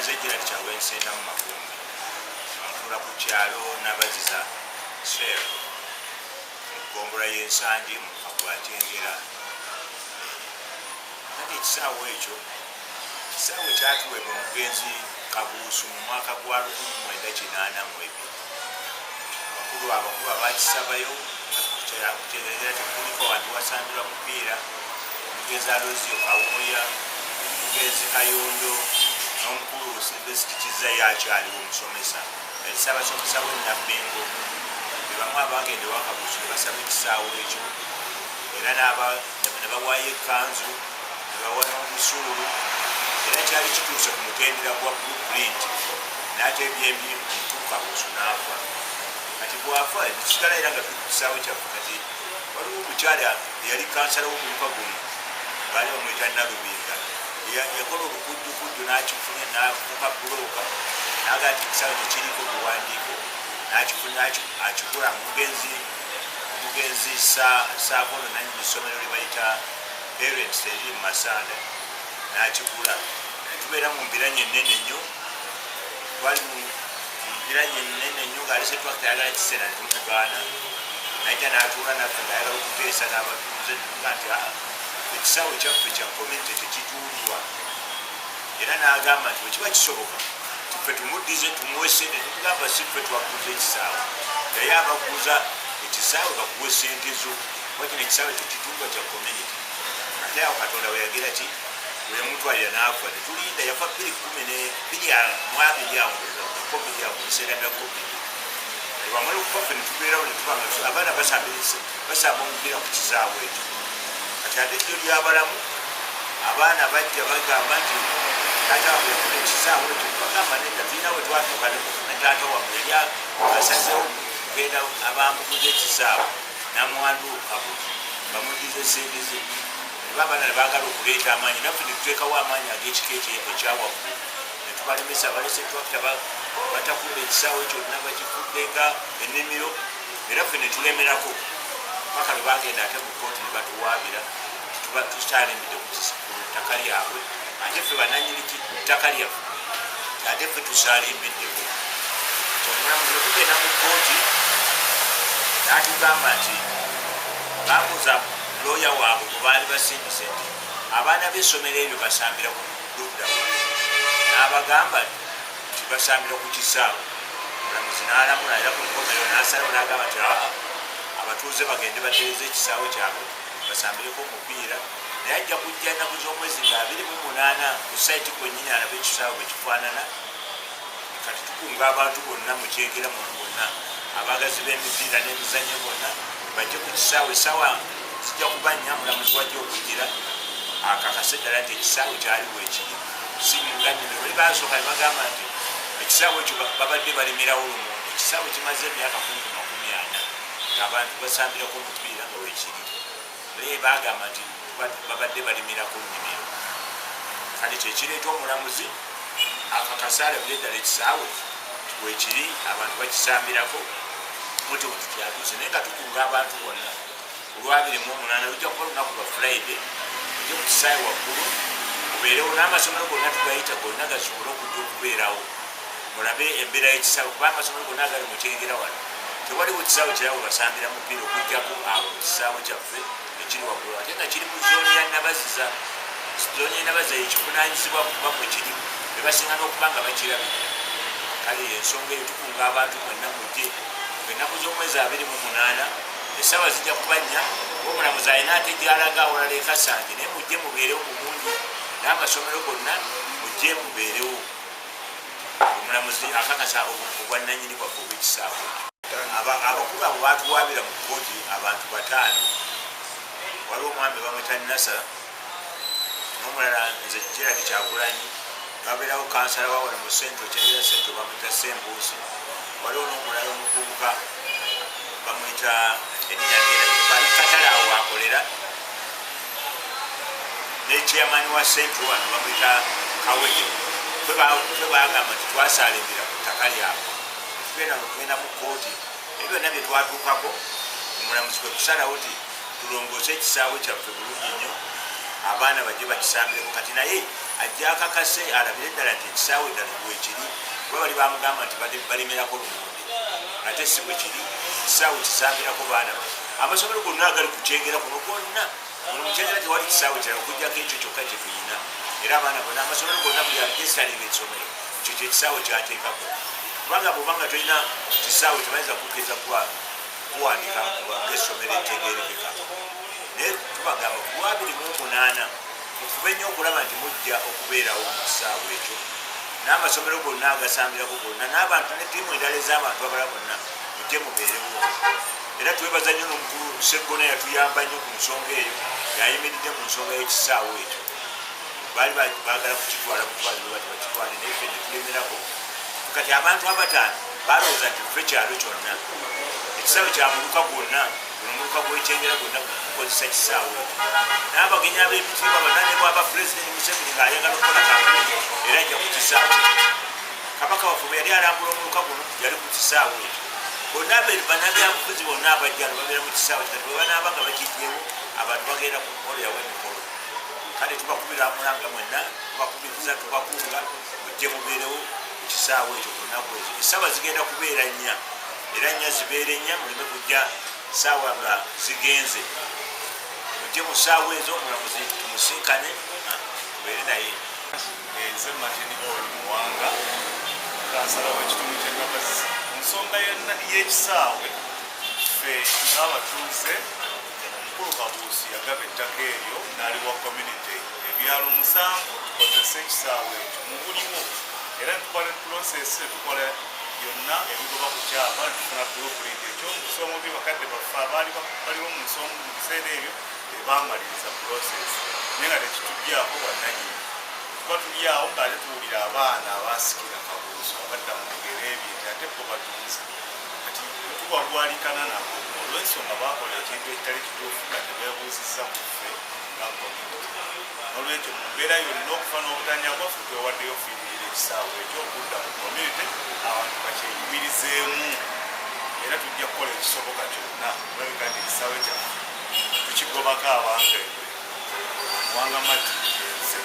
Nze Gerald Kyagulanyi Ssentamu Makumbi, ntuula ku kyalo Nabaziza Cell mu ggombolola y'e Nsangi mu muluka gwa Kyengera. Kati ekisaawe ekyo kisaawe kyatuweebwa omugenzi Kabuusu mu mwaka gwa 1982. Abakulu abakisabayo era tekuliko wantu wasambirwa mupiira, omugenzi Alozio Kawooya, omugenzi Kayondo n'omukulu Silvestre Kizza yakyaliwo omusomesa, yali ssaabasomesa w'e Nabbingo. Be bamu abagenda ewa Kabuusu ne basaba ekisaawe ekyo, era ne bawaayo ekkanzu, ne bawa n'obusuulu, era kyali kituuse ku mutendera gwa blueprint, n'ate ebyembi omukulu Kabuusu n'afa. Kati bw'afa nekisigala era nga tuli ku kisaawe kyaffe. Kati waliwo omukyala eyali kansala w'omuluka guno, baali bamuyita Nalubinga, yakola olukujjukujju n'akifuna n'afuuka bulooka, n'agamba nti ekisaawe tekiriko buwandiiko, n'akifuna akigula omugenzi Saakono nannyini ssomero lye bayita Parents eriri mu Masanda, n'akigula. Tubeera mu mbiranye ennene nnyo, twali mu mbiranye ennene nnyo ng'alese twakita ayagala kiseera ne tumugaana, najja n'atuula naffe ng'ayagala okuteesa n'abatuuze, nga nti ekisaawe kyaffe kya community tekituulwa, era n'agamba nti bwe kiba kisoboka ffe tumuddize tumuwe sente. Tumugamba si ffe twaguza ekisaawe, naye abaguza ekisaawe bakuwe sente zo, kuba kino ekisaawe tekituulwa, kya community. Ate awo Katonda we yagira ki weyamutwalira n'afa, netulinda, yafa 2012 awo, Covid awo, mu biseera bya Covid. Bwamala okufa ffe netubeerawo, netubanga abaana basamba omupiira ku kisaawe ekyo. Kati ate ejjo lyabalamu abaana bajja bagamba nti taata wabwe yafuna ekisaawe ekyo. Bagamba nedda, tulina we twatuuka ne taata wammwe yali asazeewo kugenda abambuguza ekisaawe namwandu Kabutu bamuddize sente ze. Eba abaana ne baagala okuleeta amaanyi, naffe ne tuteekawo amaanyi ag'ekika ekyawaggulu ne tubalemesa. Balese twakita, batakudde ekisaawe kyonna, bakifudde nga ennimiro, era ffe ne tulemerako paka lwe bagenda ate mu kooti ne batuwaabira tukyalimbidde ku ttaka lyabwe, ate ffe bananyini ttaka lyaffe, ate ffe tusalimbiddeko. Omulamuzi bwe tugenda mu kooti n'atugamba nti babuuza looya waabwe gwe baali basindise nti abaana b'essomero ebyo basambira ku luddawa, n'abagamba nti basambira ku kisaawe. Omulamuzi n'alamula era ku nkomerero n'asalawo n'agamba nti aa abatuuze bagende batereze ekisaawe kyabwe basambireko omupiira, naye ajja kujja ennaku z'omwezi nga 28 ku site kwennyini alabe ekisaawe bwe kifaanana. Kati tukunga abantu bonna mu Kyengera muno bonna abaagazi b'emipiira n'emizannyo bonna bajje ku kisaawe, essaawa zijja kuba 4. Mulamuzi wajja okugira akakase ddala nti ekisaawe kyali weekiri, si nga nnimiro. Bali basooka ne bagamba nti ekisaawe ekyo babadde balimirawo lumonde. Ekisaawe kimaze emyaka kumpi 40 ng'abantu basambirako omupiira nga weekiri, naye bagamba nti babadde balimirako nnimiro. Kale kyekireeta omulamuzi akakase alabire ddala ekisaawe weekiri, abantu bakisambirako bwetyo bwe tukyatuuse. Naye nga tukunga abantu bonna olwa 28, lujja kuba lunaku lwa Friday, ojje ku kisaawe waggulu mubeerewo, n'amasomero gonna tugayita gonna gasobole okujja okubeerawo mulabe embeera y'ekisaawe, kuba amasomero gonna agali mu Kyengera wano tewaliwo kisaawe kirala we basambira mupiira okuggyako awo kisaawe kyaffe ekiri waggulu, ate nga kiri mu zooni ya Nabaziza. Zooni ya Nabaziza yekivunanyizibwa kuba mwe kiri bebasinga n'okuba nga bakirabirira. Kale ensonga eyo tukunga abantu mwenna mujje ennaku z'omwezi 28, essaawa zijja kuba 4. Omulamuzi alina ate gyalaga awalala ekasanje, naye mujje mubeerewo mu bungi, n'amasomero gonna mujje mubeerewo. Omulamuzi akakasa obwannanyini bwaffe obw'ekisaawe ekyo. Abakulu abo batuwaabira mu kkooti abantu bataano. Waliwo omwami bamwita Nasa, n'omulala nze Gerald Kyagulanyi, babeerawo kansala wa wano mu Central, Kyengera Central, bamwita Sembuusi. Waliwo n'omulala omuvubuka bamwita erinnya ali katale awo wakolera, ne chairman wa Central wano bamwita Kawege. Ffe bagamba nti twasalimbira ku ttaka lyabwe. Tugenda mu kkooti, ebyo byonna bye twatuukako, omulamuzi kwe kusalawo nti tulongoose ekisaawe kyaffe bulungi nnyo, abaana bajje bakisambireko. Kati naye Ajja akakase alabire ddala nti ekisaawe ddala bwekiri, kuba bali bamugamba nti balimerako lumonde, ate si bwe kiri. Ekisaawe kisambirako baana. Amasomero gonna agali ku Kyengera kuno gonna, muno mukyengera tewali kisaawe kirala okuggyako ekyo kyokka kye tuyina. Era abaana bonna, amasomero gonna, buli aregisitaringa essomero, ekyo kyekisaawe kyateekako. Kubanga bwobanga tolina kisaawe, tebayinza kukkiriza kuwandika ngaessomero etegerekeka. Naye tubagamba ku 28 mufube nnyo okulaba nti mujja okubeerawo mu kisaawe ekyo, n'amasomero gonna agasambirako gonna, n'abantu ne ttiimu endala ez'abantu abalala bonna, mujje mubeerewo. Era twebaza nnyo n'omukulu Seggona, yatuyamba nnyo ku nsonga eyo, yayimiridde mu nsonga y'ekisaawe ekyo. Baali baagala kukitwala butwali bati bakitwale, naye ffe netulemerako. Kati abantu abataano balowooza nti ffe kyalo kyonna, ekisaawe kya muluka gwonna. Guno omuluka gw'Ekyengera gwonna gukozesa kisaawe ekyo, n'abagenyi ab'ebitiibwa bonna, ne bwaba Pulezidenti Museveni ng'ayagala okukola kampeni, era ajja ku kisaawe. Kabaka waffe bwe yali alambula omuluka guno, yali ku kisaawe ekyo. Bonna bannabyabufuzi bonna abajjano babeera mu kisaawe. Kati bwe banaaba nga bakijjewo, abantu bagenda kukolerawo emikolo. Kale tubakubira mulanga mwenna, tubakubiriza, tubakunga mujje mubeerewo ku kisaawe ekyo ku lunaku ekyo. Essaawa zigenda kubeera 4, era 4 zibeere 4, muleme kujja saawa nga zigenze. Mujje mu ssaawa ezo, omulamuzi tumusinkane, tubeere naye. Nze Martin Ol Muwanga, kansala w'ekitundu ky'e Nabazzi. Ku nsonga y'ekisaawe, ffe ng'abatuuze, omukulu Kabuusi yagaba ettaka eryo n'aliwa community, ebyalo 7 tukozese ekisaawe ekyo mu buliwo. Era netukola process, tukola byonna ebigoba ku kyapa, netufuna blueprint. Ekyomukisa omubi, bakadde baffe abaali baliwo mu nsonga mu biseera ebyo tebamaliriza process, naye nga tekituggyako bwannannyini. Tuba tuli awo ng'ate tuwulira abaana abaasikira Kabuuso abadda mu bigere bye nti ate bo batunze. Kati tubagwalikana nabo olw'ensonga baakola ekintu ekitali kituufu nga tebeebuuzizza ku ffe nga community. N'olwekyo mu mbeera yonna, okufa n'obutanya kwaffe, twewaddeyo okufiiririra ekisaawe ekyo okudda mu community, abantu bakyenyumirizeemu. Era tujja kukola ekisoboka kyonna olabika nti ekisaawe kyaffe tukigobako abantu. Ebwe Muwanga Mati nze.